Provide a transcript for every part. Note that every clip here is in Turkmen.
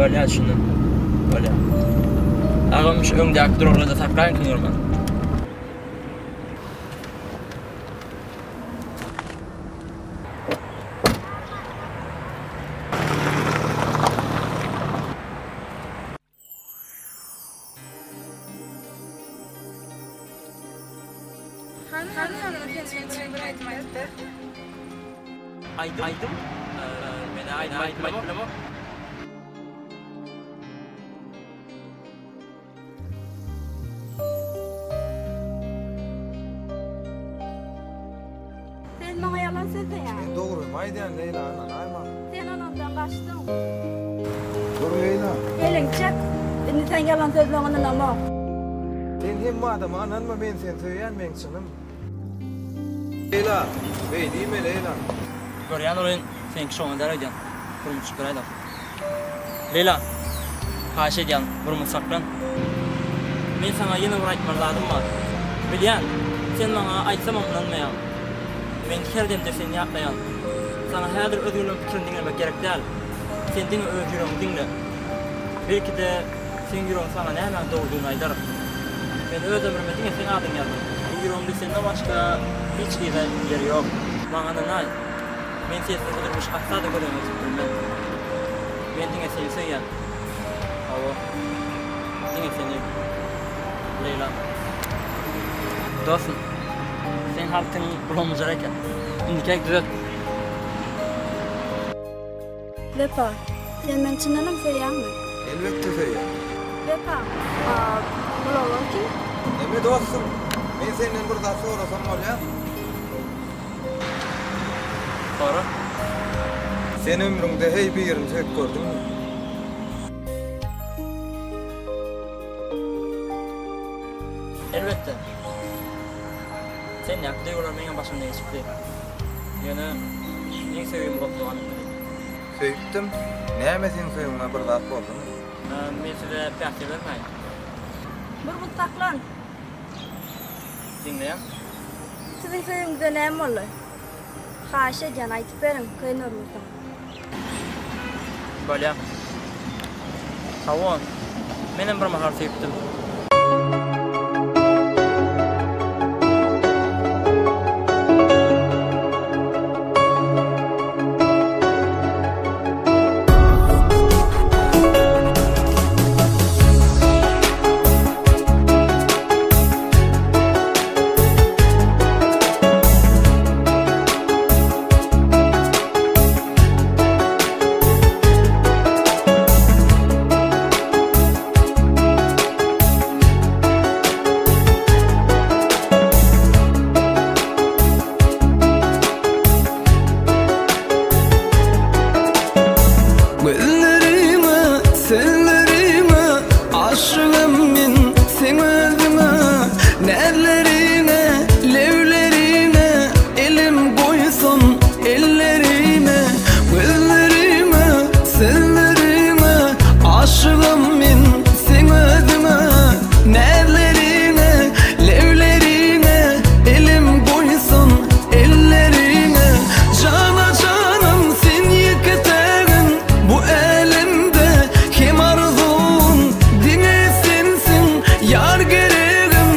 Bolýar düşündim. Bolýar. Agam şu öňdäki duralgada saklaýyn kyn görmän. Hany sen üçin bir aýdym aýdyp ber. Aýdym? Aýdym? Men aýdym aýdyp bilemok. Sen maňa ýalan sözleýäň. Men dogrymy aýdýan Leýla ynanaýma. Sen onamdan gaçdyň. Dur Leýla. Eliňi çek. Indi seň ýalan sözleňe ynanamok. Sen hemme adama ynanma men seni söýýän meň çynym. Leýla, beý diýme Leýla. Görýän welin seňki şoňa däl öýdýän. Burnumy çykyraýdam. Leýla, haýyş edýän, burnuňy saklan. Men saňa ýene bir aýtmaly zadym bar. Bilýän, sen maňa aýtsamam ynanmaýaň. Men her demde seni ýatlaýan. Saňa häzir özgeleriň pikirini diňlemek gerek däl. Sen diňe öz ýüregiňi diňle. Belki-de, seň ýüregiň saňa nämäň dogrudygyny aýdar. Men öz ömrüme diňe seň adyňy ýazdym. Ýüregimde senden başga hiç gyza ýer ýok. Maňa ynanaý. Men sensiz bu durmuşy asla-da göz öňüne getirip bilmen. Men diňe seni söýýän. Hawa. Diňe seni. Leýla. Dostum, seň haltyň bulamyjak eken. Indiki düzet. Wepa, sen meni çyndanam söýýäňmi? Elbetde söýýän. Wepa, a bul oglan kim? Neme dostum, men senden bir zat sorasam bolýamy? Sora. Sen ömrüňde heý birini söýüp gördüňmi? Elbetde. Sendäki duýgular meňem başymdan geçipdi. Ýöne meň söýgim bolup dowam etmedi. Söýüpdim. Näme seň söýgiňe bir zat boldumy? Men size päsgel bermäýin. Burgut saklan! Diňleýän. Siziň söýgiňize näme boldy? Haýyş edýän aýdyp beriň, kyn görmeseň. Bolýa. Hawa, menem bir mahal söýüpdim. Gözlerime, sözlerime aşygym men seň özüňe Näzlerine, leblerine elim goýsam ellerime Gözlerime, sözlerime aşygym men seň özüňe Näzlerine, leblerine elim goýsam ellerine Jana janym sen ýeke tägin bu älemde Hem arzuwym diňe sensiň ýar geregim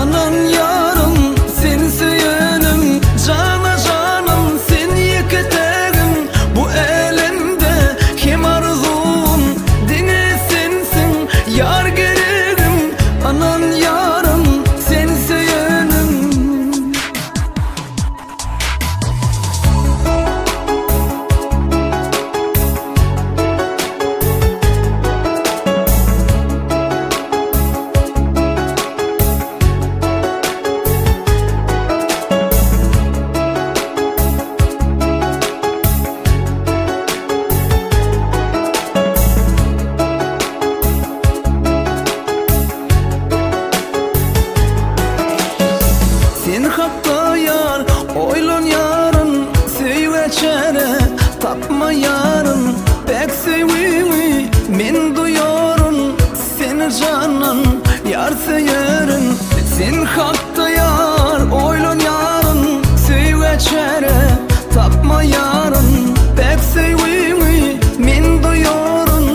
Anan ýarym seni söýenim Jana janym sen ýeke tägin bu älemde Hem arzuwym diňe sensiň ýar geregim Anan ýarym seni söýenim. Sen hakda ýar oýlanýaryn Söýgä çäre tapmaýaryn Päk söýgüňi men duýaryn Seni jandan ýar söýerin Sen hakda ýar oýlanýaryn Söýgä çäre tapmaýaryn Päk söýgüňi men duýaryn.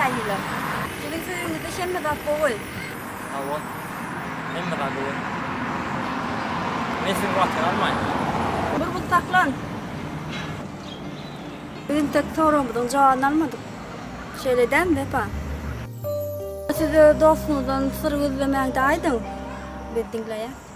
nägile? Siziň söýgiňizde hemme zat gowy. Hawa, hemme zat gowy. Men siziň wagtyňyzy almaýyn. Burgut saklan! Biz entek soragymyzyň jogabyny almadyk. Şeýle dälmi, Wepa? Siz öz dostuňyzdan syr gizlemäňde aýdyň. Biz diňleýäs.